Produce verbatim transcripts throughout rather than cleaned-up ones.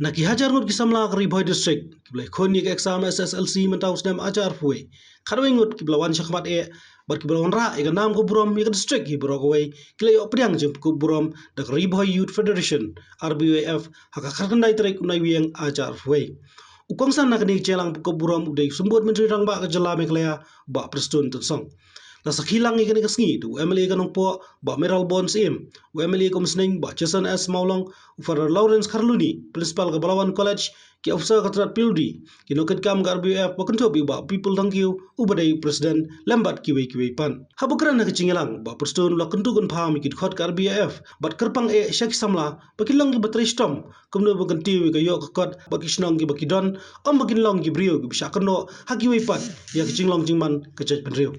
Na ki hajar ngut ki samla ka Ri Bhoi District kiba la ïakhun ïa ka exam S S L C mynta u snem ar hajar arphew wei, khatwei ngut kiba la wan shakhmat eh bad kiba la wanrah ïa ka nam ka burom ïa ka district hi baroh kawei ki la ïoh pdiang jingpynkhuid burom da ka Ri Bhoi Youth Federation, R B Y F, ha ka khatkhyndai tarik u Naiwieng ar hajar arphew wei. U kongsan ha kane ka jingïalang pynkhuid burom u dei u Symbud Myntri Rangbah ka jylla Meghalaya, Bah Prestone Tynsong. La sakhi lang ïa kane ka sngi da u M L A ka Nongpoh, Bah Mayralborn Syiem, u M L A ka Umsning, Bah Jason S Mawlong, u Father Lawrence Kharluni, Principal ka Balawan College, ki officer ka tnad P W D, ki nongkitkam ka R B Y F, ba kynthup ïa u Bah People Thangkhiew uba dei u President, lem bad kiwei kiwei pat. Haba kren ha ka jingïalang, Bah Prestone u la kyntu kynpham ïa ki dkhot ka R B Y F bad kyrpang eh sha ki samla ba kin long kiba trei shitom kumno ban kyntiew ïa ka ïoh ka kot bad ki shnong kiba ki don, ym ba kin long ki briew kiba shah kynnoh ha kiwei pat ïa ka jinglong jingman ka jaitbynriew.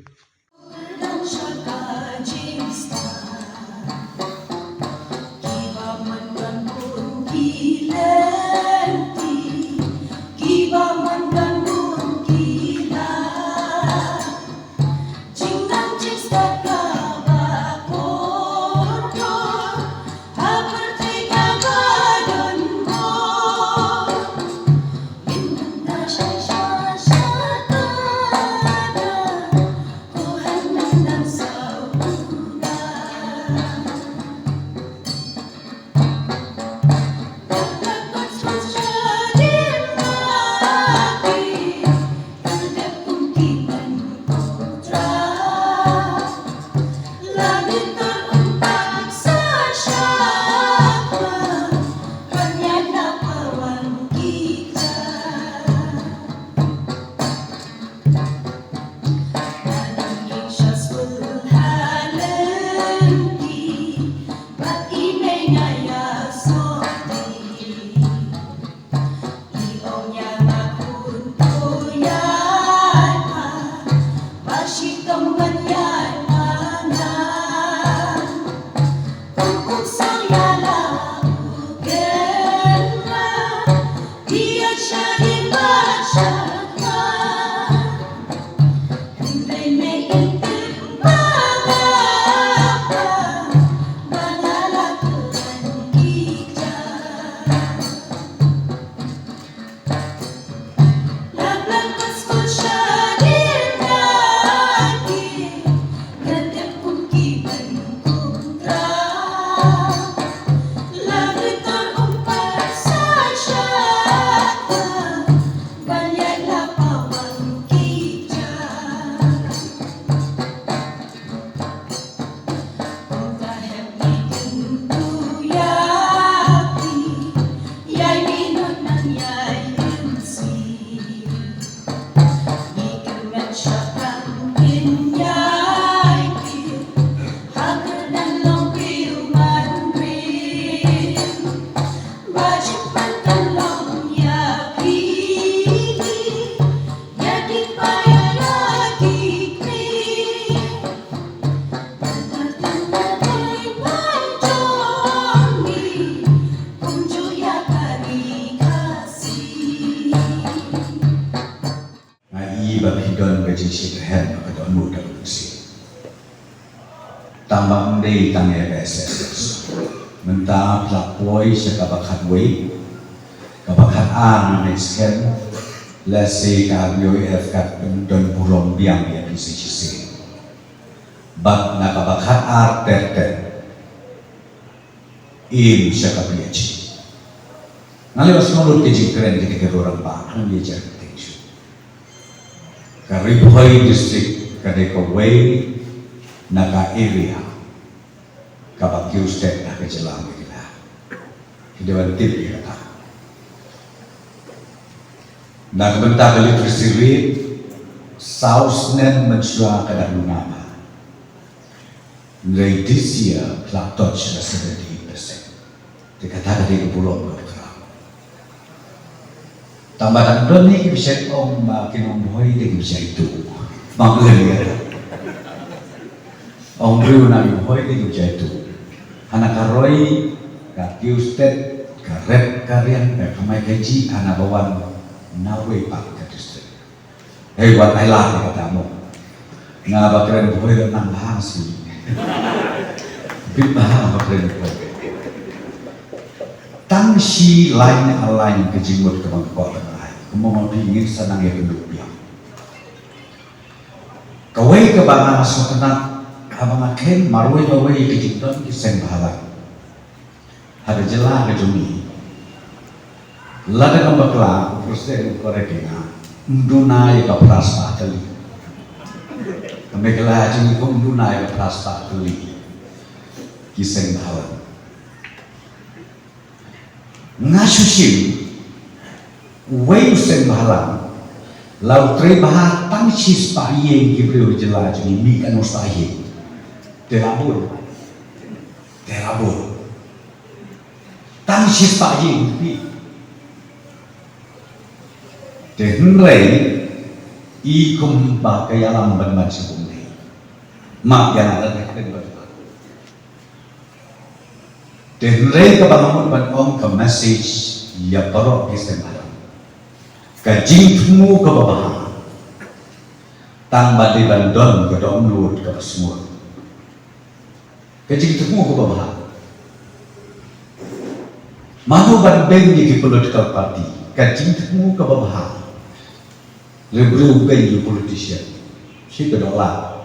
Nga i ba phi don ka jingshitrhem ka dohnud da ka mynsiem. Tang ba ym dei tang ïa ka S S S. Mynta phi la poi sha kaba khatwei, kaba khatar na next camp, lehse ka R B Y F ka don burom biang ïa phi shisha. Bad na kaba khatar ter ter, im sha ka P H E. Nga la ïohsngew lut ka jingkren kata ka rurang ba, ngan ïa jar kyrteng shuh. Ka Ri Bhoi District ka dei kawei na ka area kaba kiew stet na ka jylla Meghalaya. Ki dei ban tip ïa kata. Na ka bynta ka literacy rate, saw snem mynshuwa ka dang duna bha. Hynrei this year ka la touch ka seventy eight percent. Te kata ka dei ka burom kaba khraw. Tang ba dang don hi kiba shait ong ba ki nong Bhoi dei kiba shait tuh. Ba ngi ong briew na ki Bhoi dei kiba shait tuh. Hana ka roi, ka kiew stet, ka rep ka riang, ka kamai kajih, hana ba wan na wei pat ka district. Hei, wat ai lad ïa kata mo. Nga ba kren Bhoi la nang bha sih. Bit bha ba kren Bhoi. Tang shi lain ar lain ka jingmut kaba nga kwah ban ai. Kumba ma phi ngin sa nang ïakynduh biang. Kawei kaba nga sngewtynnat, kaba nga khein marwei marwei ka jingdon ki seng bhalang ha ka jylla ka jong ngi. Lada ngam bakla, u president u kyrkhu ïa nga, ym duna ïa ka phra spah tylli. Ka Meghalaya jong ngi ym duna ïa ka phra spah tylli ki seng bhalang. Nga shu shim uwei u seng bhalang, la u trei bha tang shispah ïing ki briew jylla jong ngi, mih katno spah ïing. Te la bun. Te la bun. Tang shispah ïing mih. Te hynrei i kumba ka ïalam ban ban sha kumne. Ma ïa nga la dei ban ban. Te hynrei kaba nga mut ban ong ka message ïa baroh ki seng bhalang. Ka jingthmu kaba bha tang ba dei ban don ka dohnud kaba sngewbha. Ka jingthmu kaba bha. Mano ban beiñ ïa ki political party, ka jingthmu kaba bha. Re briew beiñ ïa u politician, shi ka dollar.